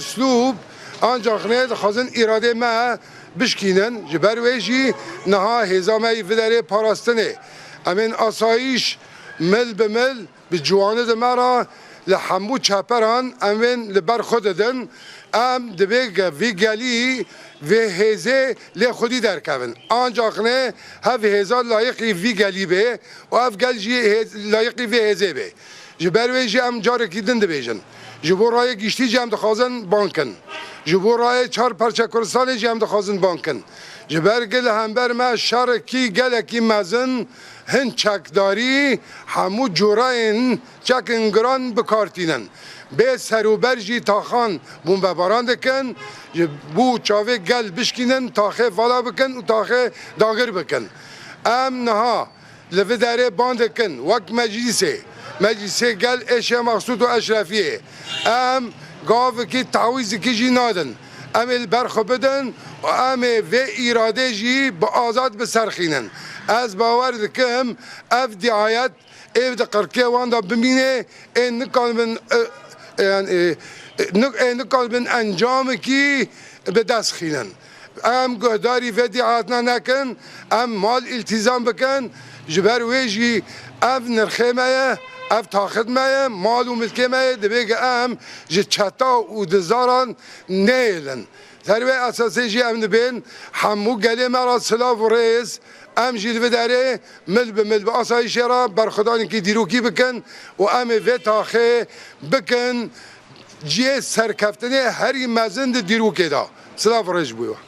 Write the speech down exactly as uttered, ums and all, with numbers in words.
Slûb, ancax ne dixwazin îradê me bişkînin. Ji ber wê jî niha hêza me yî viderê parastinê. Em ên asayîş mil bi mil bi ciwanî di me re li hemû çeperan em ên li ber xwe didin. Em dibê ge-, vî gelî, vê hêzê lê xwedî derkevin. Ancax ne hev hêza layiqî vî gelî bê û ev gel jî hê-, layiqî vê hêzê bê. Ji ber wê jî em carekî din dibêjin. Ji bo rayê giştî jî em dixwazin bang kin. Ji bo rayê çar parçe Kurdistanê jî em dixwazin bang kin. Ji ber ku li hember me şerekî gelekî mezin hin çekdarî hemû cureyên çekên giran bi kar tînin. Bê serûber jî taxan bombebaran dikin, ji bo çavê gel bişkînin, taxê vala bikin û taxê dagir bikin. Em niha li vê derê ban dikin, wek meclîsê, meclîsê gel ê Şêx Mexsûd û Eşrefiyê, em gavikî tawîzikî jî nadin. Em ê li ber xwe bidin û em ê vê îradê jî bi azad biserxînin. Ez bawer dikim, ev diayet ê di qirkê wan de bimîne, ê nikaribin, e, e, yani, e, e, nik-, ê nikaribin encamekî bi dest xînin. Em guhdarî vê dîatina nekin, em mal îltîzam bikin, ji ber wê jî ev nirxê me ye, ev taxit me ye, mal û milkê me ye, divê ku em ji çeta û dizaran neyêlin. Ser wê esasê jî em dibên hemû gelê me re silav û rêz, em jî li vê derê mil bi mil bi asayîşê re berxwedanekî dîrokî bikin û em ê vê taxê bikin cihê serkeftinê herî mezin di dîrokê de. Silav û rêz ji bo we.